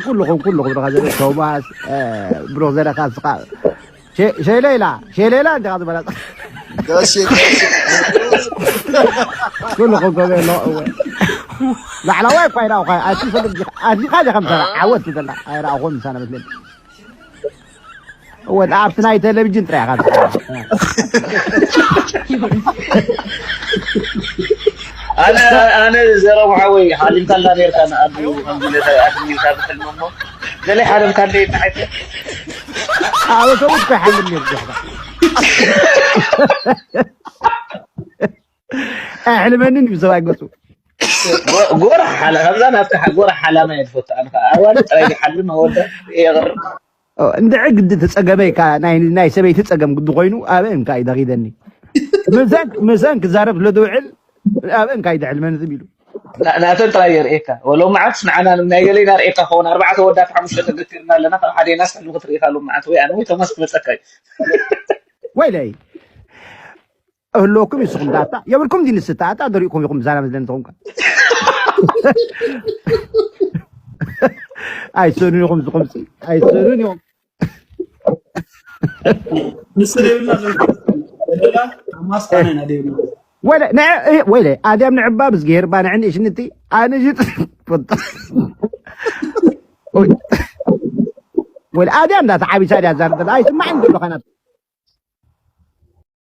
ኩልኹም ኩልኹም ረኻ ዘለ ቶማስ ብሮ ዘለካ ስኻ ሸሌላ ሸሌላ እንዲኻ ዝበላ ጋሼ ጋሼ ኩልኹም ከመይ ኣሎ እወ ላዕላዋይ እኳ ይረኣኹ ኣቲ ሰብ ኣዚኻ ዲኻ ምሰራ ዓወት ይዘላ ኣይረኣኹም ምሳና መስለኒ እወ ኣብቲ ናይ ቴሌቪዥን ጥራይ ኢኻ ኣነ ኣነ ዘረቡ ሓወይ ሓሊምካላ ነርካ ንኣዱ ከምዚ ኢለ ኣድሚልካ ብሕልሚ እሞ ገለ ሓለምካለይ ንዓይተ ኣብ ሰብኡት እኮ ይሓልም ነይሩ ጆሕባ ኣይሕልመንን እዩ ሰብኣይ ገፁ ጎራሕ ሓላ ካብዛ ናብቲ ጎራሕ ሓላማ እየ ዝፈቱ ኣነ ከዓ ኣዋልድ ጥራይ ዝሓልም ኣወዳት የቕርብ እንድዒ ግዲ ተፀገመ ኢካ ናይ ሰበይቲ ፀገም ግዲ ኮይኑ ኣበ እንካ እዩ ደኺደኒ ምሰን ክዛረብ ስለ ዝውዕል ኣበ እንካ እዩ ደሕልመኒ ዝም ኢሉ ናተን ጥራይ የርእየካ ወሎ መዓልትስ ንዓና ናይ ገለይ ናርእየካ ከውን ኣርባዕተ ወዳት ሓሙሽተ ተገቲርና ኣለና ካብ ሓደናስ ሕልሚ ክትርኢ ካሉ መዓልቲ ወይ ኣነ ወይ ቶማስ ክመፀካ እዩ ወይለይ እህልወኩም ይስኹም ዳታ የብልኩም ዲ ንስታ ኣታ ደሪእኩም ኢኹም ብዛና መዝለኒ ተኹምካ ኣይሰኑን ኢኹም ዝኹምሲ ኣይሰኑን ኢኹም ንሱ ደብልና ደላ ማስታና ኢና ደብልና ወለ ንዕ ወለ ኣድያም ንዕባ ብዝገሄር ባንዕ ንእሽንቲ ኣነ ሽጥ ወለ ኣድያም ዳታ ዓቢሳ ድያ ዛርደላ ኣይስማዕን ዘሎ ኸናት